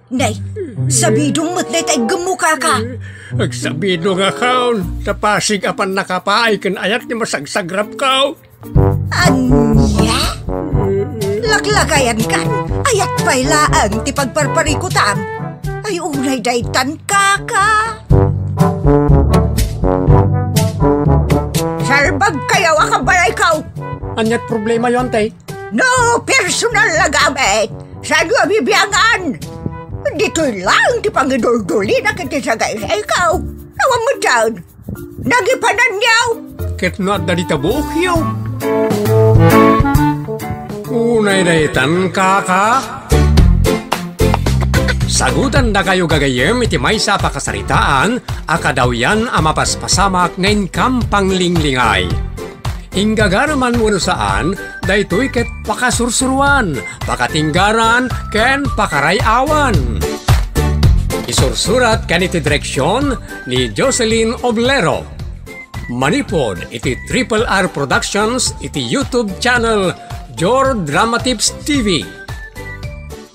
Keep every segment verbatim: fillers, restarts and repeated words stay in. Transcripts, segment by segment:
Nay, sabidong met dayta iggemmo, kaka. Agsabidongakon, ta pasig a pannakapaay ken ayat ti masagsagrapko. Ania? Laklakayankan, ayat pay laeng ti pagparparikutam. Ay, unay daytan, kaka. Salbagkayo a kabalayko. Aniat problemayo, Antay? No personal a gamit, saanyo a bibiangan? Ditoy laeng ti pangiduldulina ken ti sagaysayko. Awan met dayta. Nagipananyo. Ket no adda dita buokyo. Unay daytan, kaka. Sagutandakayo gagayyem iti maysa a pakasaritaan a kadawyan a mapaspasamak nga inkam panglinglingay. Inggagaraman wenno saan, daytoy ket pakasursuroan, pakatinggaran, ken pakaray-awan. Isursurat ken iti direksion ni Jocelyn Oblero. Manipud iti Triple R Productions iti YouTube channel Jor Drama Tips T V.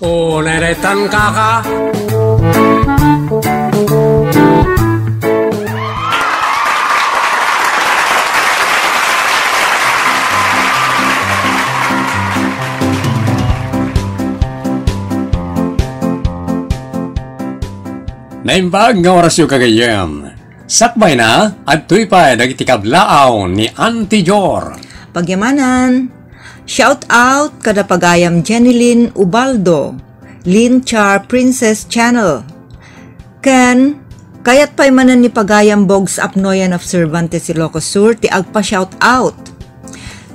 O, neretan, kaka. Naimbag nga orasyo, gagayyem. Sakbayna, adtoy pay dagiti kablaaw ni Auntie Jor. Pagyamanan. Shout out kada pagayam Jenilyn Ubaldo, Lynn Char Princess Channel. Ken, kayat pay manen ni pagayam Bogs Apnoyan of Cervantes, Ilocos Sur, ti agpa-shout out.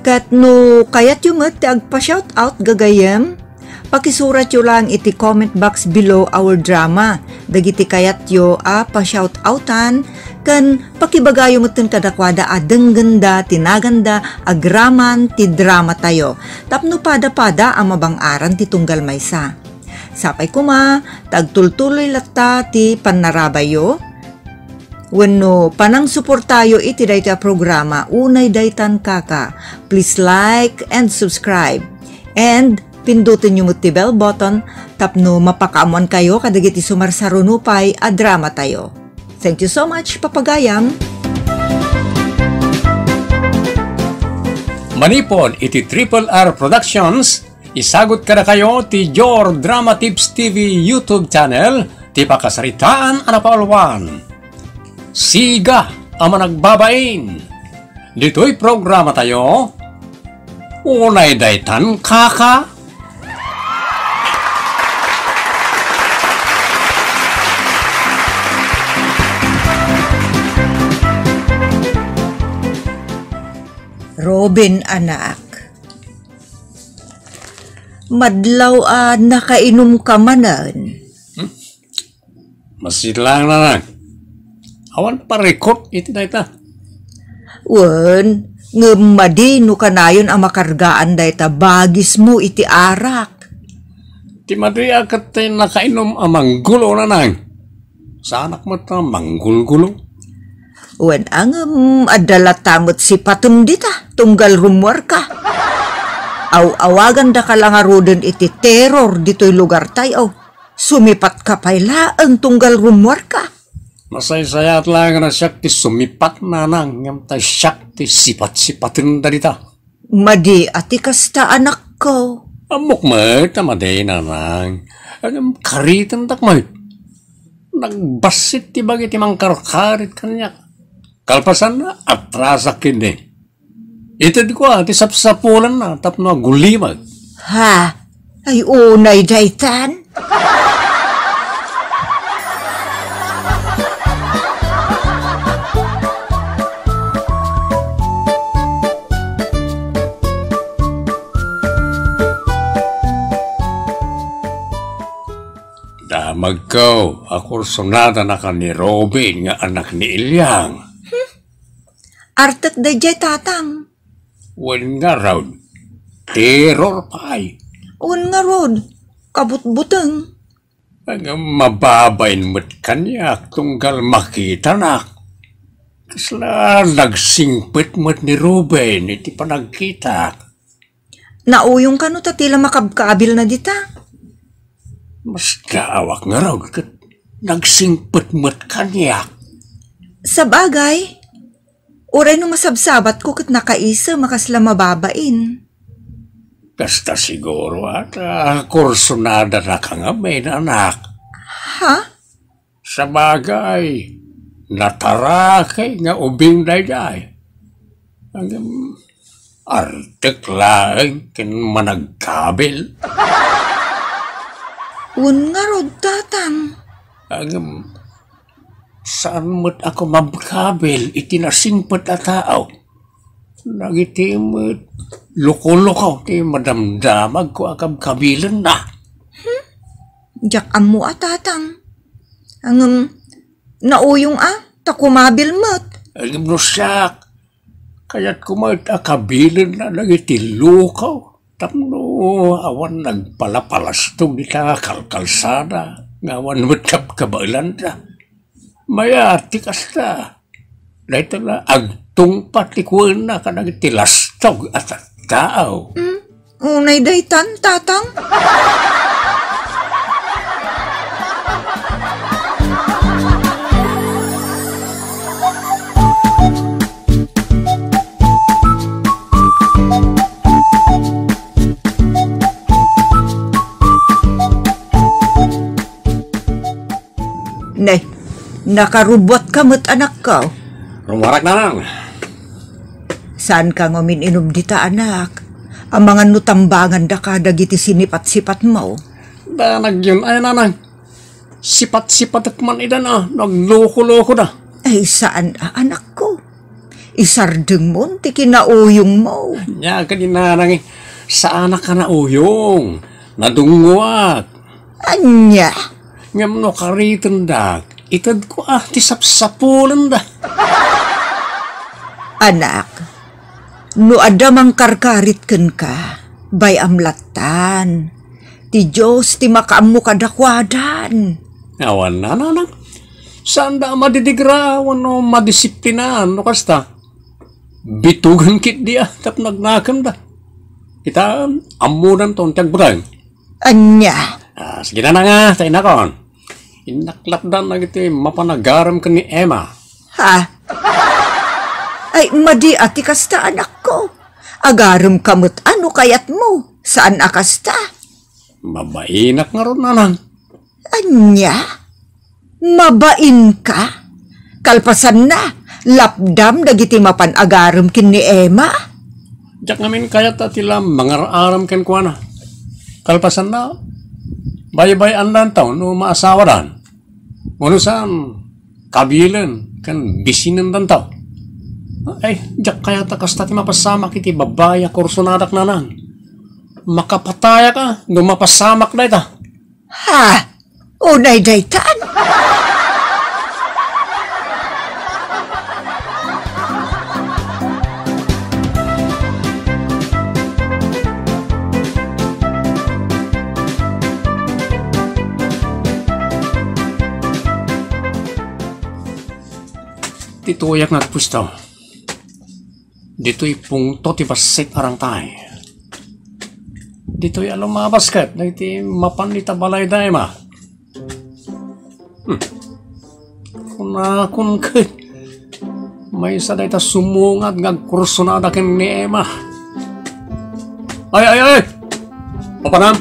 Ket no kayatyo met ti agpa-shout out, gagayyem, pakisuratyo lang iti comment box below our drama dagiti kayatyo a pa-shout outan, ken pakibagayo metten kadakuada a denggenda ti naganda agraman ti dramatayo tapno pada-pada a mabang-aran ti tunggal maysa. Sapay koma ta agtultuloy latta ti pannarabayyo wenno panangsuportayo iti daytoy a programa unay daytan, kaka. Please like and subscribe. And pindutenyo met ti bell button tapno mapakaammoankayo kadagiti sumarsaruno pay a dramatayo. Thank you so much, papagayam! Manipud iti Triple R Productions, isagut kadakayo ti Jor Drama Tips T V YouTube channel ti pakasaritaan a napauluan. Siga a managbabain. Ditoy programatayo, unay daytan, kaka. Robin, anak. Madlaw a nakainumka manen. Hmm? Masitlang, nanang. Awan parikot iti dayta. Wen, ngem madi no kanayon a makargaan dayta bagismo iti arak. Ti madi a ket ti nakainum a manggulo, nanang. Saanak met a manggulgulo. Wen, ngem adda latta met sipatem dita, tunggal rummuarka. Aw-awagandaka la ngaruden iti terror ditoy lugartayo. Sumipatka pay laeng tunggal rummuarka. Masaysayaat laeng a siak ti sumipat, nanang, ngem ta siak ti sipat-sipaten dayta. Madi a ti kasta, anakko. Ammok met a madi, nanang. Ngem karitendak met. Nagbassit ti bagi ti mangkarkarit kaniak. Kalpasanna, atrasak ketdi. Itedko a ti sapsapulanna tapno agulimag. Ha? Ay, unay daytan? Damagko a kursunada na kan ni Robin nga anak ni Ilyang. Hmm? Artek daydiay, tatang. Wen ngarud, terror pay. Wen ngarud, kabutbuteng. Ngem mababain met kaniak tunggal makitanak. Kasla nagsingpet met ni Ruben iti panagkitak. Nauyong kano ta ti la makabkabilna dita? Masdaawak ngarud ket nagsingpet met kaniak. Sabagay, uray no masabsabatko ket nakaisem a kasla mababain. Kasta siguro a ta kursunadana ka ngamin, anak. Ha? Sabagay, natarakay nga ubing daydiay. Ngem, artek laeng ken managkabil. Wen ngarud, Tatang. Ngem, saan met a kumabkabil iti nasingpet a tao? Dagiti met lukolukaw ti madamdamagko a kabkabilenna. Hmm? Diak ammo a, Tatang. Ngem, nauyong a, ta kumabil met. Ngem no siak, kayatko met a kabilenna dagiti lukaw. Tapno awan nagpalapalastog ita kalkalsada nga awan met kabkabaelanda. Mayat ti kasta. Dayta la agtungpat ti kuenna kadagiti lastog a tattao. Hmm? Unay daytan, Tatang? Ne, nakarubuatka met, anakko. Rummuarak, nanang. Saanka ngamin inum dita, anak? Amangan no tambangandaka dagiti sinipat-sipatmo. Danagyon, ay, nanang. Sipat-sipatek man ida na, nagloko-lokoda. Ay, saan a, anakko. Isardengmon ti kinauyongmo. Ania kadi, nanang, eh, saanak a nauyong. Nadungngoak. Ania? Ngem no karitendak, itedko a ti sapsapulenda. Anak, no adda mangkarkarit kenka, bay-am lattan. Ti Dios ti makaammo kadakuadan. Awan, nanang. Saanda a madidigra wenno madisiplinaan no kasta. Bitugan ketdi a tapno agnakemda. Kita, ammodanton ti agbuteng. Ania? Ah, sige, nanang, ta innakon. Innak lattan dagiti mapan agarem ken ni Emma. Ha? Ay, madi a ti kasta, anakko. Agaremka met a no kayatmo. Saan a kasta? Mabainak ngarud, nanang. Ania? Mabainka? Kalpasanna, lapdam dagiti mapan agarem ken ni Emma? Diak ngamin kayat a ti la mangar-arem kenkuana. Kalpasanna, baybay-andanto no maasawadan. Wenno saan, kabilen ken bisinendanto. Ay, diak kayat a kasta ti mapasamak iti babbai a kursunadak, nanang. Makapatayak a no mapasamak dayta. Ha? Unay daytan? Ti tuyak nga agpusto. Ditoy pungto ti bassit a rangtay. Ditoy a lumabas ket dagiti mapan ita balay da Emma. Hmm. Kunakon ket maysa dayta sumungad nga agkursunada ken ni Emma. Ay, ay, ay! Papanam!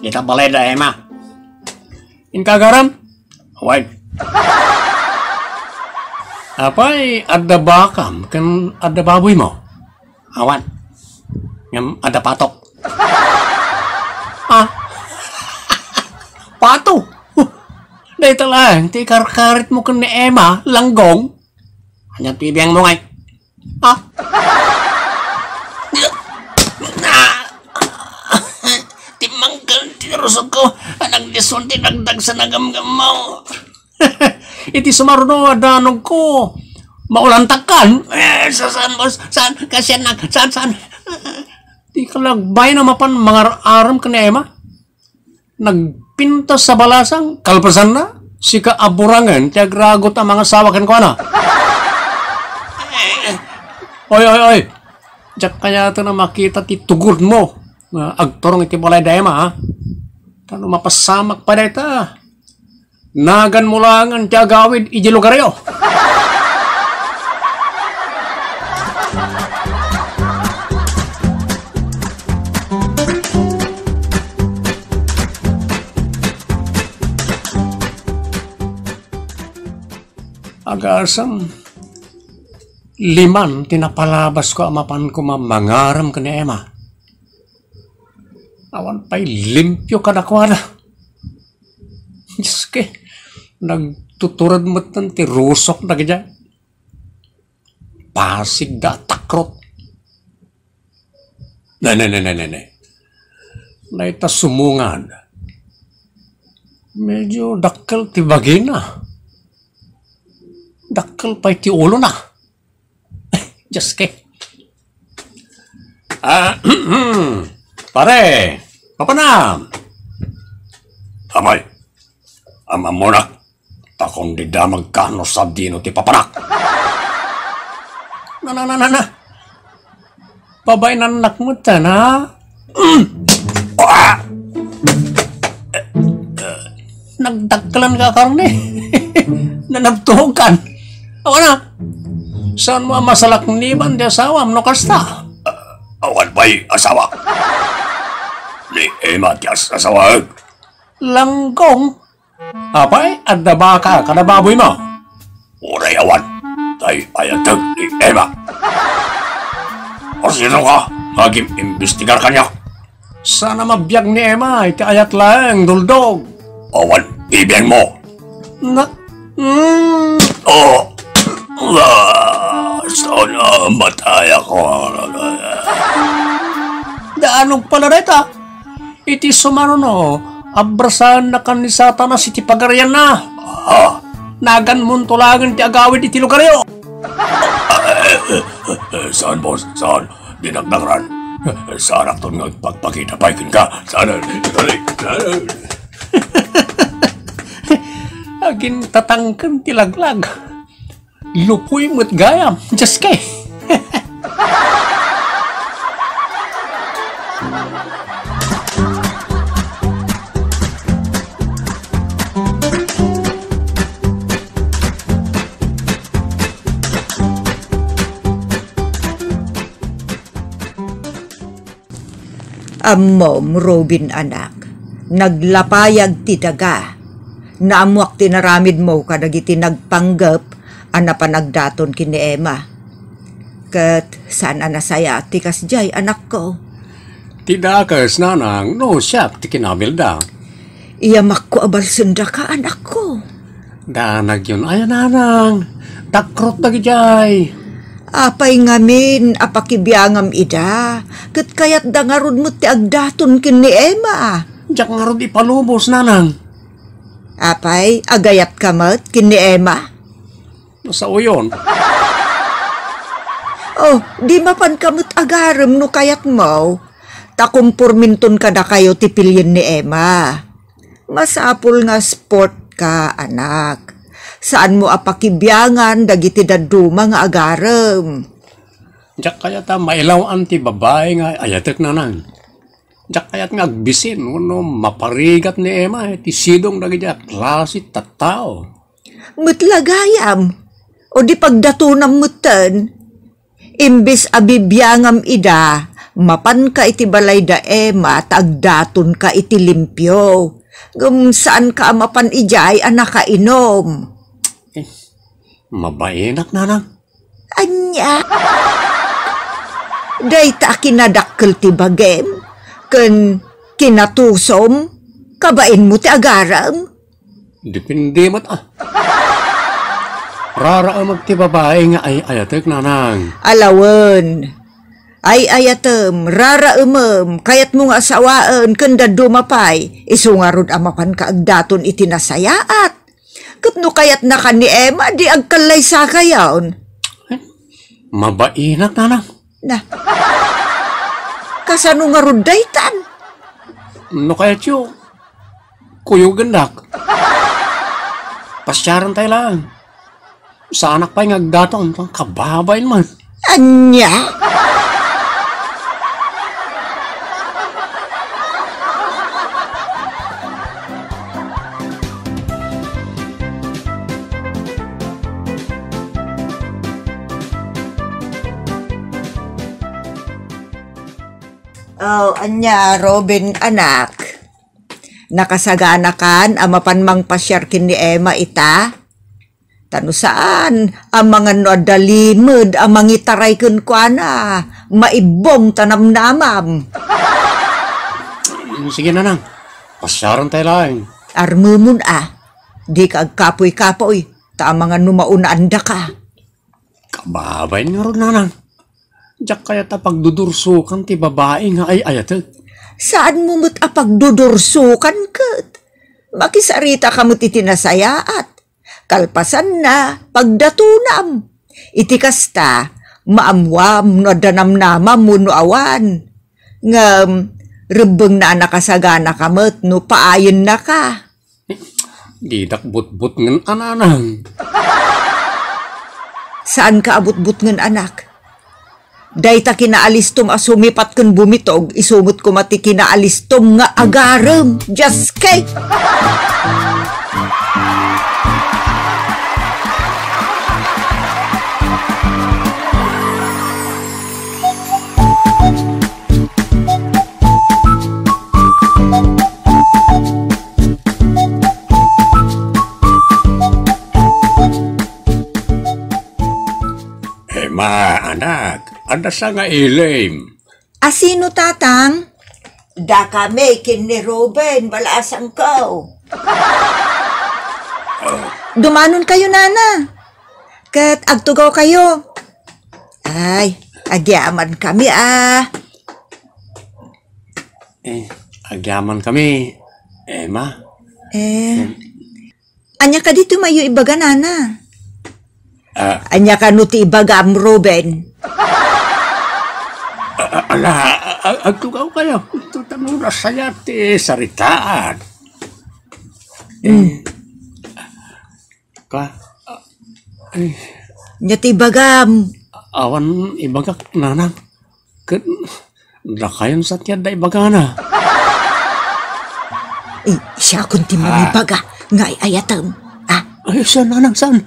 Ita balay da Emma. Inka agaram? Wen. Apay, adda bakam ken adda baboymo? Awan. Ngem adda patok. Ah. Pato. Huh. Dayta laeng ti ikarkaritmo ken ni Emma, Langgong. Ania ti ibiangmo ngay? Ah? Timmangkal ti rusokko. Nagdisol ti dagdag sa nagamgammo. Iti sumaruno a danogko. Maulantakkan. Eh, sa-, saan, boss? Saan? Kasian na. Saan, saan? Di ka lagbay na mapan mangar-aram ken ni Emma. Nagpintas sa balasang, kalpasanna, sika a burangen ti agragot a mangasawa kenkuana. Oy, oy, oy! Diak kayaten a makita ti tugurmo nga agturong iti balay da Emma, ha? Ta no mapasamak pay dayta, naganmo laengen ti agawid iti lugaryo. Agasem, liman ti napalabasko a mapanko a mangarem ken ni Emma. Awan pay limpio kadakuada. Diyos ko, nagtutured metten ti rusok dagiti pasig da takrot. Ne, ne, ne, ne, ne, ne. Dayta sumungad. Medyo dakkel ti bagina. Dakkel pay ti ulona. Diyos ko. Ah, pare, papanam. Apay, ammonak, ta kundi damagka no sadino ti papanak. Na, na, na, na, na. Pabainannak met, ha? Mm. Ah! Nagdakkelan ka karne. Nanabtukan. Awan na. Saan mo a masalakniban ti asawam no kasta? Ah, awan pay asawa. Ni Emma ti as-, asawa. Langgong. Apay, adda baka kada baboy mo? Uray awan, tay ayatek ni Emma. Asino ka? Agim-imbestigar kaniak. Sana mabiag ni Emma, iti ayat laeng, duldog. Awan, bibiag mo. Na, mm. Oh, ah, sana matay ako. Daanog pala dayta. Iti sumaruno, abrasaannakan ni Satanas iti pagarianna. Ah, naganmonto laengen ti agawid iti lugaryo. Eh, eh, eh, eh, saan, boss? Saan? Dinakdakran. Eh, saanakton nga agpakpakita pay kenka. Saan? Dali, saan? Agintatangken ti laglag. Lupoy met gayam. Diyos ko. Ammom, Robin, anak, naglapayag ti daga. Naammoak ti naramidmo kadagiti nagpanggep a napan agdaton ken ni Emma. Ket saan a nasayaat ti kasdiay, anakko. Ti dakes, nanang, no siak ti kinamilda. Iyamakko a balsendaka, anakko. Danagyon aya, nanang. Takrot dagidiay. Apay ngamin a pakibiangam ida, ket kayatda ngarud met ti agdaton ken ni Emma? Diak ngarud ipalubos, nanang. Apay, agayatka met ken ni Emma? Nasaoyon. Oh, di mapanka met agarem no kayatmo. Ta kumporminton kadakayo ti pilien ni Emma. Masapul nga sport ka, anak. Saanmo a pakibiangan dagiti dadduma nga agarem. Diak kayat a mailaw-an ti babai nga ayatek, nanang. Diak kayat nga agbisin wenno maparigat ni Emma iti sidong dagiti a klase ti tattao. Met la gayam, o di pagdatonam metten. Imbes a bibiangam ida, mapanka iti balay da Emma ta agdatonka iti limpio. Ngem saanka a mapan idiay a nakainom. Eh, mabainak, nanang. Ania? Dayta a kinadakkel ti bagim ken kinatusom, kabainmo ti agarem? Depende met, ah. Raraemek ti babai nga ay-ayatek, nanang. Alawen. Ay-ayatem, raraemem, kayatmo nga asawaen, ken dadduma pay, isu ngarud a mapanka agdaton iti nasayaat. Ket no kayatnaka ni Emma, di agkallaysakayon. Mabainak, nanang. Na. Kasano ngarud daytan? No kayatyo, kuyogendak. Pasiarentayo laeng. Saanak pay nga agdaton, kababain man. Ania? Oh, ania, Ruben, anak? Nakasaganakan a mapan mangpasiar ken ni Emma ita? Ta no saan, amangan no adda limed a mangitaray kenkuana, maibbong ta namnamam. Sige, nanang. Pasiaran tayo laeng. Armemon a, dika agkapuy-kapuy, ta amangan no maunaandaka. Kababain ngarud, nanang. Diak kayat a pagdudursokan ti babai nga ay-ayatek. Saanmo met a pagdudursokan ket? Makisarita ka met iti nasayaat. Kalpasanna, pagdatonam. Iti kasta, maammuam no adda namnamam wenno awan. Ngem, rebbengna a nakasaganaka met no paayennaka. Didak butbutngen a nanang. Saanka a butbutngen, anak? Dayta kinaalistom a sumipat ken bumitog, isu met koma ti kinaalistom nga agarem. Just kay! Emma, anak, adda sa nga ilim. A sino, Tatang? Dakami ken ni Ruben, balaasangko. Dumanon kayo, Nana. Ket agtugaw kayo. Ay, agyaman kami, ah. Eh, agyaman kami, Emma. Eh, ania kadi ti mayo ibaga, Nana? Ah. Ania kano ti ibagam, Ruben? Ah, ala, ah, agtugaw kayo. Ito tanong na saya ti saritaan. Hmm. Eh, ka, ah, eh. Ania ti ibagam? Awan ibagak, nanang. Ket dakayon sa ti adda ibagana. Eh, siakon ti mangibaga nga ay-ayatem. Ah. Ay, saan, nanang, saan?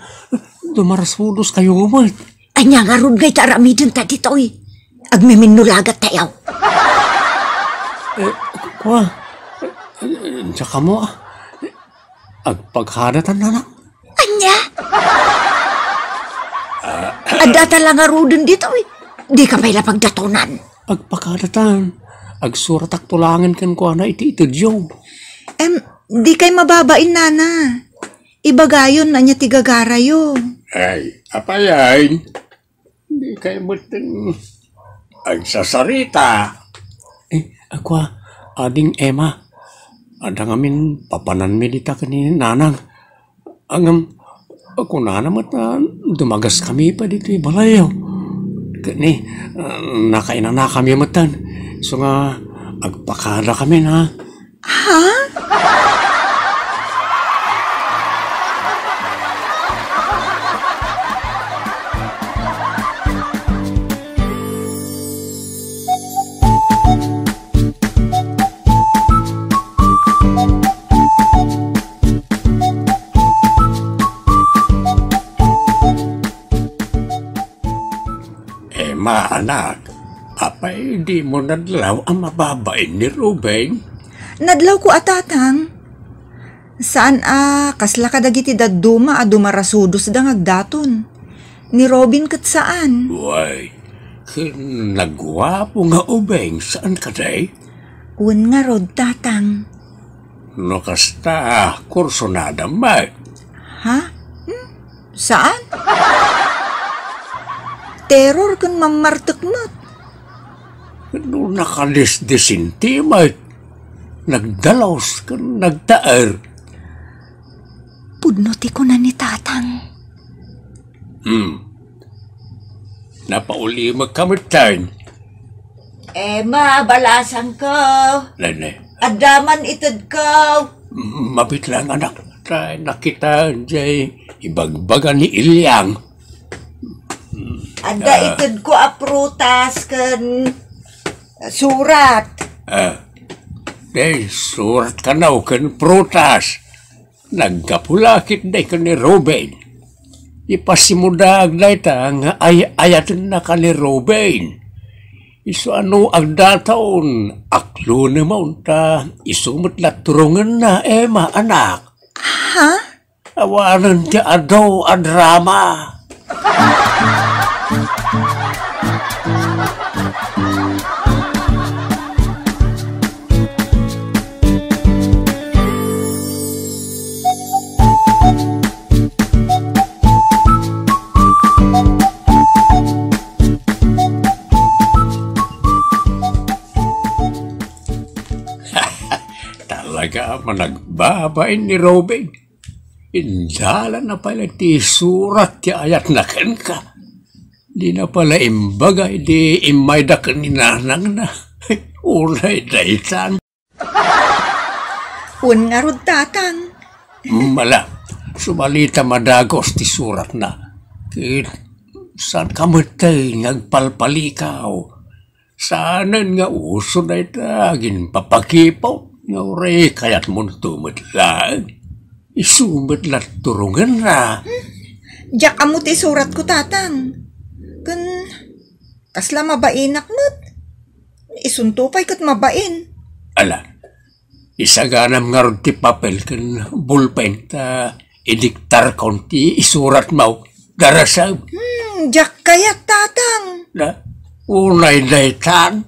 Dumarasudos kayo met. Ania ngarud nga ita aramiden ta ditoy? Agmiminnulagat tayo. Eh, kua, eh, diak ammo, ah. Agpakadatan, nanang. Ania? Adda ta la ngaruden ditoy. Dika pay la pagdatonan. Agpakadatan. Agsuratak to laengen kenkuana iti itedyo. Em, dikay mababain, Nana. Ibagayon ania ti gagarayo. Ay, apay ay? Dikay metten agsasarita. Eh, kua, ading Emma, adda ngamin papananmi dita ken ni Nanang. Ngem, kunana met a dumagaskami pay ditoy balayyo. Ket ni, ah, nakainanakami metten. Isu nga agpakadakami, ha? Ha? Emma, anak, apay dimo nadlaw a mababain ni Ruben? Nadlawko a, Tatang. Saan a kasla kadagiti dadduma a dumarasudosda nga agdaton. Ni Ruben ket saan. Way, ken naguapo nga ubing, saan kadi? Wen ngarud, Tatang. No kasta, kursunada met. Ha? Hmm? Saan? Terror ken mammartek met. No nakadisdisinti met, nagdalus ken nagtaer. Pudno ti kuna ni Tatang. Hmm. Napaulimek ka metten. Emma, balasangko. Nene. Adda man itedko. Mabit lang, anak. Ta nakita jay ibagbaga ni Ilyang. Adda, ah, itedko a prutas ken surat. Ah. Day, surat kano ken prutas. Naggapu la ketdi ken ni Ruben. Ipasimudaag dayta nga ay-ayatenna ken ni Ruben. Isu a no agdataon, aklonemon ta isu met la turongenna, Emma, anak. Ha? Awanen ti adu a drama. Talaga, managbabain ni Robin. Indalan na pay la ti surat ti ayatna kenka. Di na pala imbaga idi immayda ken ni nanangna. Unay daytan. Wen ngarud, Tatang. Mala, sumalita madagos ti suratna. Ket saan ka met nga agpalpalikaw. Saanen nga uso dayta aginpapakipot nga uray kayatmonto met laeng. Isu met la turongenna. Diak ammo ti suratko, Tatang. Ken kasla mabainak met. Isunto pay ket mabain. Ala, isaganam ngarud ti papel ken bulpen ta idiktarkon ti isuratmo. Darasem. Hmm, diak kayat, Tatang. Na, unay daytan.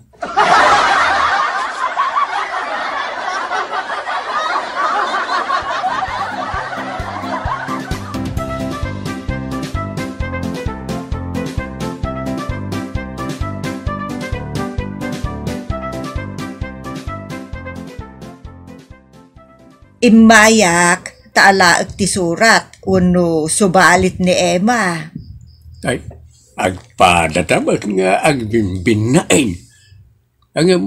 Immayak ta alaek ti surat wenno subalit ni Emma. Ay, agpadata met nga agbimbinnaen. Ngem,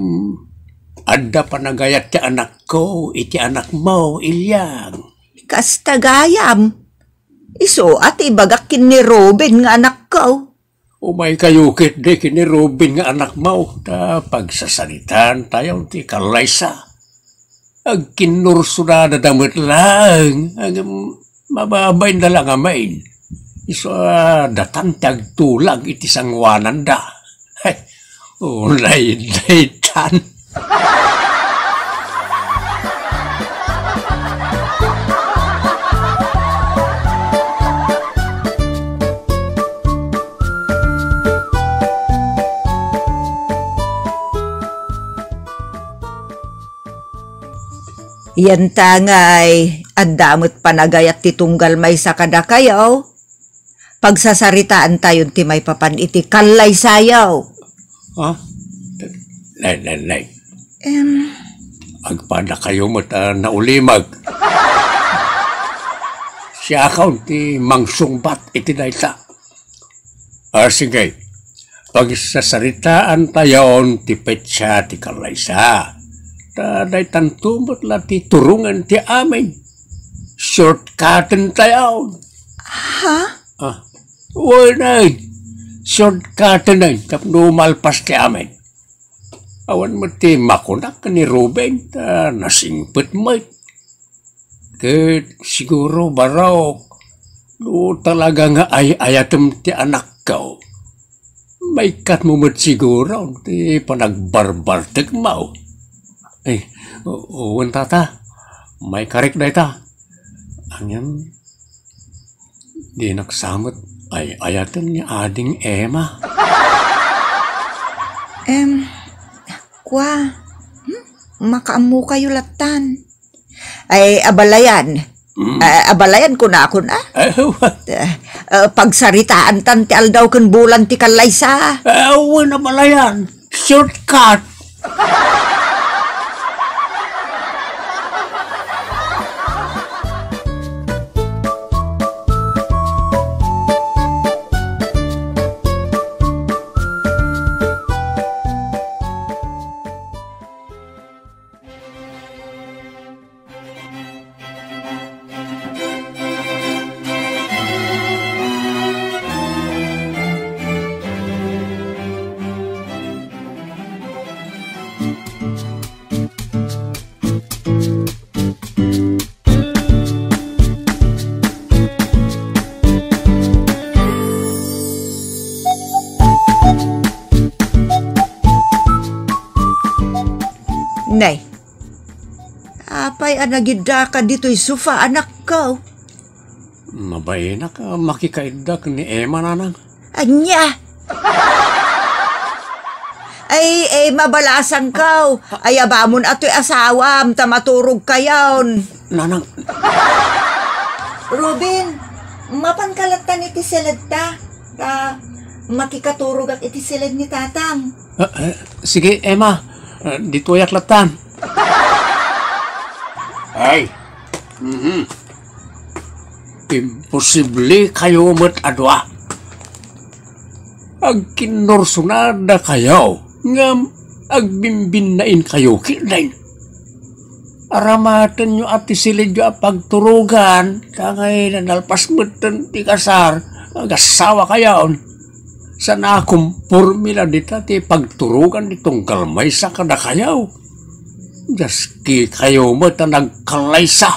adda panagayat ti anakko iti anakmo, Ilyang. Kasta gayam. Isu a ti ibagak ken ni Ruben nga anakko. Umaykayo ketdi ken ni Ruben nga anakmo, ta pagsasaritaantayo ti kallaysa. Agkinnursodada met laeng, ngem mababainda la ngamin. Isu a datan ti agtulag iti sangoananda. Hay, unay daytan. Yantangay, adda met panagayat ti tunggal maysa kadakayo. Pagsasaritaantayon ti maipapan iti kallaysayo. Ha? Nay, nay, nay. Em. Agpadakayo met a naulimag. Siakon ti mangsungbat iti dayta. Ah, sige. Pagsasaritaantayon ti petsa ti kallaysa. Ta daytanto met la ti turongen ti amin. Shortcutten tayon. Ha? Ah, wen, ay. Shortcutten ay tapno malpas ti amin. Awan met ti makunak ni Ruben, ta nasingpet met. Ket siguro, barok, no talaga nga ay-ayatem ti anakko, maikkatmo met siguro ti panagbarbartekmo. Eh, o-, wen, tata, maikarik dayta. Ngem, dinak sa met ay-ayaten ni Ading Emma. Em, kua, hmm? Makaammokayo lattan. Ay, abalayan. Mm. Ah, abalayan kunakon, ah. Ay, wa- Eh, eh, pagsaritaantan ti aldaw ken bulan ti kallaysa. Ah, wen, abalayan. Shortcut. Apay a nagiddaka ditoy sofa, anakko? Mabainak a makikaiddak ni Emma, nanang. Ania? Ay, Emma, balasangko. Ayabamon a toy asawam, ta maturogkayon. Nanang. Robin, mapanka lattan iti siledta. Ta makikaturogak iti siled ni tatang. Ah, eh, sige, Emma. Ah, ditoyak lattan. Ay. Mhm. Imposible kayo met a dua. Agkinnursonada kayo, ngem agbinbinnain kayo ketdin. Aramatenyo a ti siledyo a pagturogan, ta ngay nalpas metten ti kasar, agassawa kayon. Saan a kumporme la dita ti pagturogan ni tunggal maysa kadakayo. Diaski kayo met a nagkallaysa.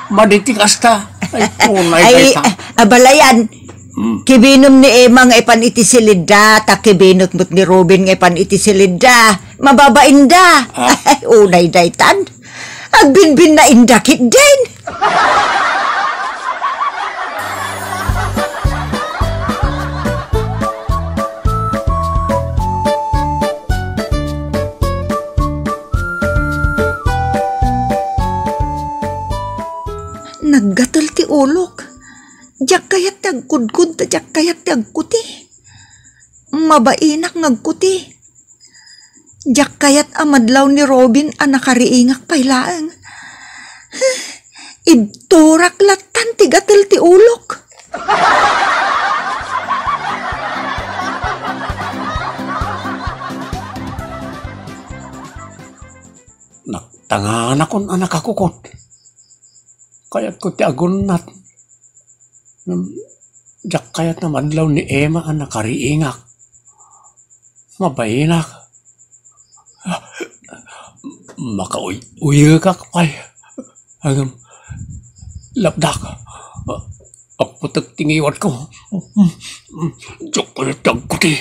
Madi ti kasta. Ay, tunay Ay, dayta. Abalayan. Hmm. Kibinum ni Emma nga ipan iti siledda, ta kibinut met ni Robin nga ipan iti siledda. Mababainda. Ah. Ay, unay daytan. Agbinbinnainda ketdin. Naggatel ti ulok. Diak kayat ti agkudkod, ta diak kayat ti agkuti. Mabainak nga agkuti. Diak kayat a madlaw ni Robin a nakariingak pay laeng. Ibturak lattan ti gatel ti ulok. Naktanganakon a nakakukot. Kayatko ti agunnat. Ngem diak kayat a madlaw ni Emma a nakariingak. Mabainak. Makauy-, uyekak pay. Ngem lapdak. Aputek ti ngiwatko. Diak kayat ti agkuti.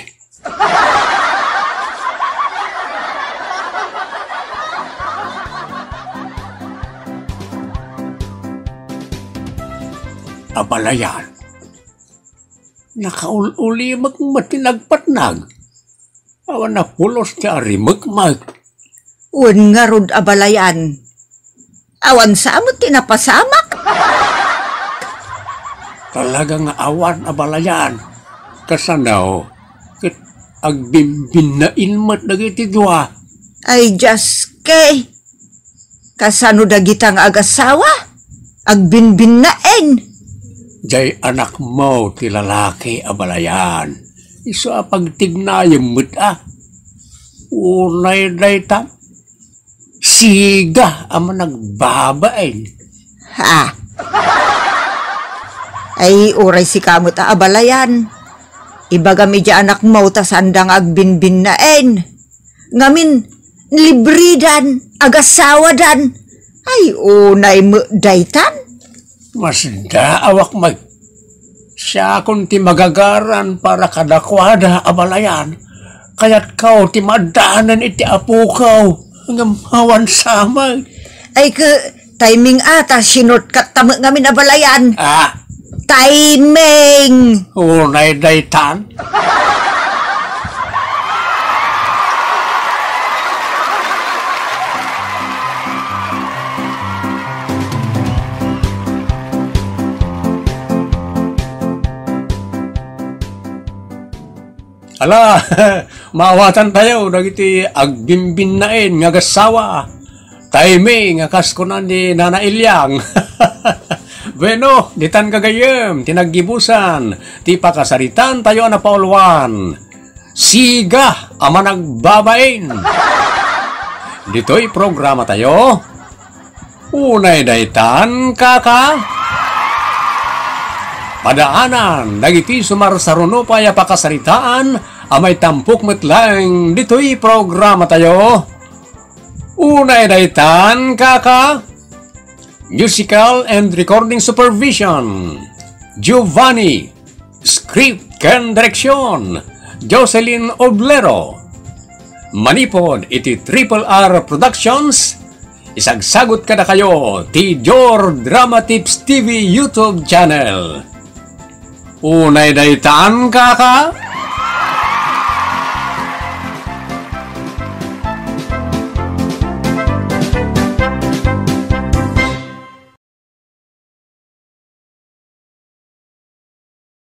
Abalayan, nakaul-ulimek met ti nagpatnag. Awan a pulos ti arimekmek. Wen ngarud, Abalayan. Awan sa met ti napasamak. Talaga nga awan, Abalayan. Kasano ket agbinbinnain met dagiti dua. Ay, Diaske. Kasano dagita nga agassawa? Agbinbinnain. Jay anakmo ti lalaki, Abalayan. Isu a pagtignayem met a. Unay dayta. Siga a managbabain. Ha? Ay, uray sika met a, Abalayan. Ibagam iti anakmo ta saanda nga agbinbinnaen. Ngamin, libridan, agassawadan. Ay, unay met daytan. Masdaawak met. Siakon ti magagaran para kadakuada, Abalayan. Kayatko ti maaddanen iti apoko. Ngem awan sa met. Ay, ke, timing a, ta sinortkat ta met ngamin, Abalayan. Ah. Timing! Unay daytan. Ala, maawatantayo dagiti agbinbinnaen nga agassawa. Timing a kas kuna ni Nana Iliang. Bueno, ditan gagayyem ti naggibusan ti pakasaritaan tayo a napauluan. Siga a managbabain. Ditoy programa tayo, Unay daytan, kaka? Padaanan dagiti sumarsaruno pay a pakasaritaan a maitampok met laeng ditoy programa tayo. Unay daytan, kaka? Musical and recording supervision, Giovanni. Script ken direksyon, Jocelyn Oblero. Manipod iti Triple R Productions, Isagsagut kadakayo ti Dior Drama Tips T V YouTube channel. Unay daytan, kaka?